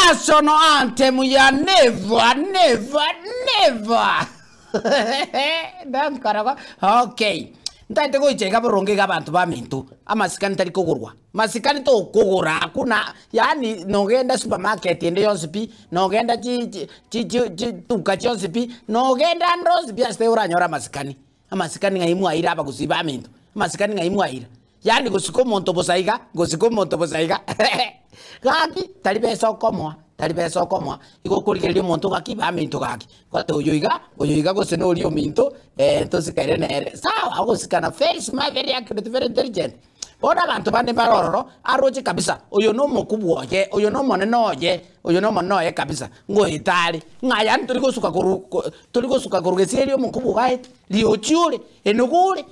National anthem ya never, never, never. Nankorogo, okay. Ntaete goicha iga boronge iga abanto baminto, amasikani tari kogorwa. Masikani tokogora hakuna, yaani nogenda supermarket ende yonsi pi, nogenda chi chi chi chi chituka chionsi pi, nogenda ande onsi pi ase oranyore amasikani. Amasikani ng'ai mwaira abagusii baminto, amasikani ng'ai mwaira. Yaani gosika omonto bosa iga, gosika omonto bosa iga gaki tari besa okomoa, tari besa okomoa, igo okorigereria omonto gaki baminto gaki, gote oyo iga, oyo iga gose noria ominto tosikaine nere, sawa ogosikana very smart, very accurate, very intelligent. Bono abanto bande mbare ororo, aroche kabisa, oyo nomokubwa oye, oyo nomonene oye, oyo nomonene oye kabisa, ngoeta are, ng'a yaani tori gosuka korwa ko tori gosuka korwa gesieri omokubwa ogaete, riochi ore, enogo ore,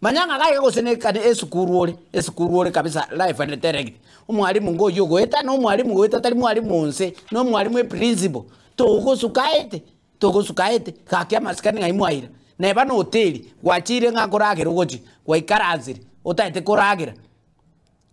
manya ng'a iga iga gose na ekani esukuru ore, esukuru ore kabisa live and direct. Omwalimu ngoyio ogoeta, na omwalimu goeta tari mwalimu onse, na omwalimu eprinciple, togosuka aete. Togosuka aete, gaki amasikani ng'ai mwaira? Neba noteri, gwachire ng'a nkoragera ogochia, gwaikaransire, otaete koragera,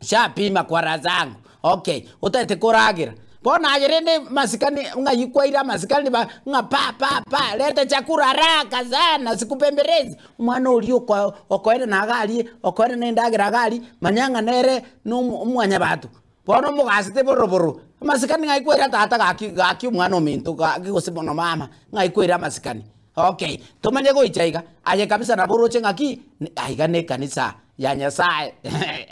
shapima kwa raha zangu, okay, otaete koragera. Bono aye rende masikani ng'ai kwaira amasikani ba ng'a pa pa pa leta chakula haraka sana sikubembelezi, omwana oria oko okoenana iga aria, okoenana endagera iga aria, manya ng'a nere na omo omwanyabanto. Bono omogasete boroboro, amasikani ng'ai kwaira tata gaki gaki omwana ominto gaki gose mono mama, ng'ai kwaira amasikani. Okay, tomanye goicha iga, aye kabisa nabo oroche ng'aki, aiga na ekanisa ya Nyasaye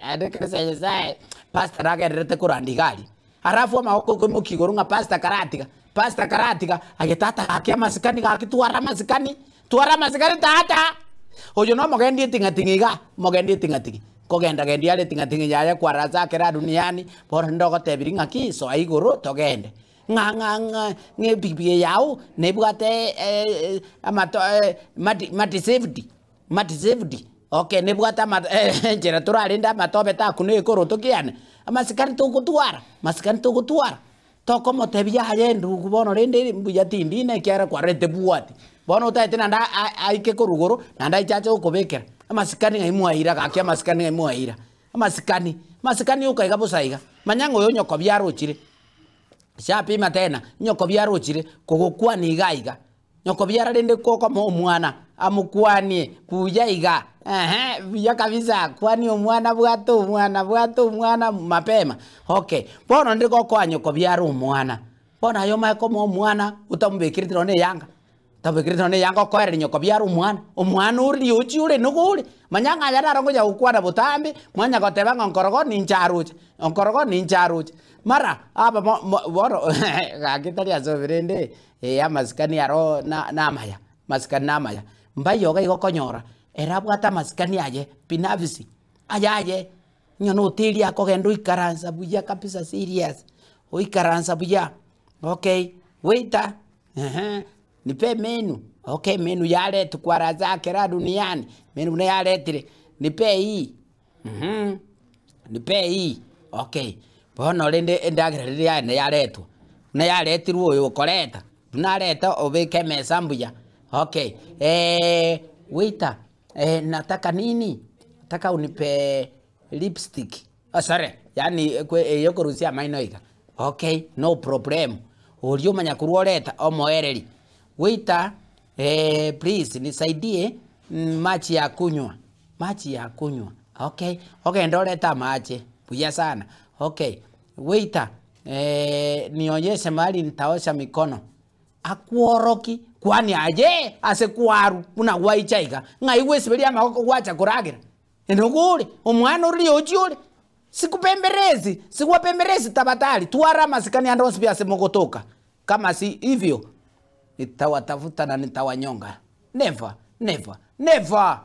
aya na ekanisa ya Nyasaye, pastor nagendererete koranda iga aria. Alafu amagoko okoimokia igoro ng'a pastor karatiga, pastor karatiga, aye tata gaki amasikani gaki twara amasikani, twara amasikani tata! Oyo na omogendi eting'ating'a igaa, omogendi eting'ating'i, nkogenda gendia are eting'ating'a yaye kwaraza kera duniani, bono ninde ogotebirie ng'aki soa igoro togende. Ng'a ng'a ng'a ng'a epikipiki eye yago nebwate amato mati mati safety mati safety okay nebwate ama enchera torarende amatobe takuna ekoroto kiane, amasikani togotwara masikani togotwara. Tokomotebia aye endugu bono rende mbuya tindi na ekiagera kwarorete bwati. Bono otaete naende aike korwa igoro naende aiche ache gokobekera. Amasikani ng'ai mwaira gaki amasikani ng'ai mwaira. Amasikani, amasikani oka iga bosa iga. Manya ng'a oyo nyokobi arochire, shapima tena, nyokobi arochire kogokwana iga iga. Nyokobiara rende kokomoa omwana, amokwanie buya iga, ehe, buya kabisa, kwania omwana bwata omwana bwata omwana mapema, okay. Bono rende gokoa nyokobiara omwana, bono aye omanye komoa omwana otamobekereti nonye na eyanga, otamobekereti nonye na eyanga okoereria nyokobiara omwana, omwana ore riochi ore nigo ore, manya ng'a aya naro ngonya gokwana botambe, mwanya goteba ng'a nkorogo ninche aroche, nkorogo ninche aroche, mara aba mo mo bono gaki tari ase obe rende. Ee, amasikani aro namaya, amasikani namaya. Mbayo iga igo okonyora, ere abwate amasikani aye binafsi, ayaye, onye na hoteli akogenda oikaransa buya kabisa serious, oikaransa buya, okay, waiter, ehe, nipe emenu, okay emenu yaretwa kwaraza kera duniani, emenu buna yaretire, nipe hii. Nipe hii, okay. Bono rende endagera riria yane yaretwa, buna yaretirwe oyo okoreta, buna areta obeke emesa mbuya, okay. Waiter, nataka nini? Nataka unipe lipstick, oh sorry, yaani eye okorusia amaino iga, okay, no problem. Oria omanya korwa oreta omoereri, waiter, please nisaidie maji ya kunywa. Machi ya kunywa, okay, ogende orete amache, buya sana, okay, waiter nionyeshe mahali nitaosha mikono, akworoki kwani aye ase kwarwa buna gwaicha iga, ng'ai gwesiberia amagoko gwacha koragera? Nigo ore, omwana ore riochi ore, sikubembelezi, sikuwabembelezi tafadhali, twara amasikani ande onsi pi ase mogotoka, kama si hivyo, nitawatafuta na nitawanyonga, never, never, never.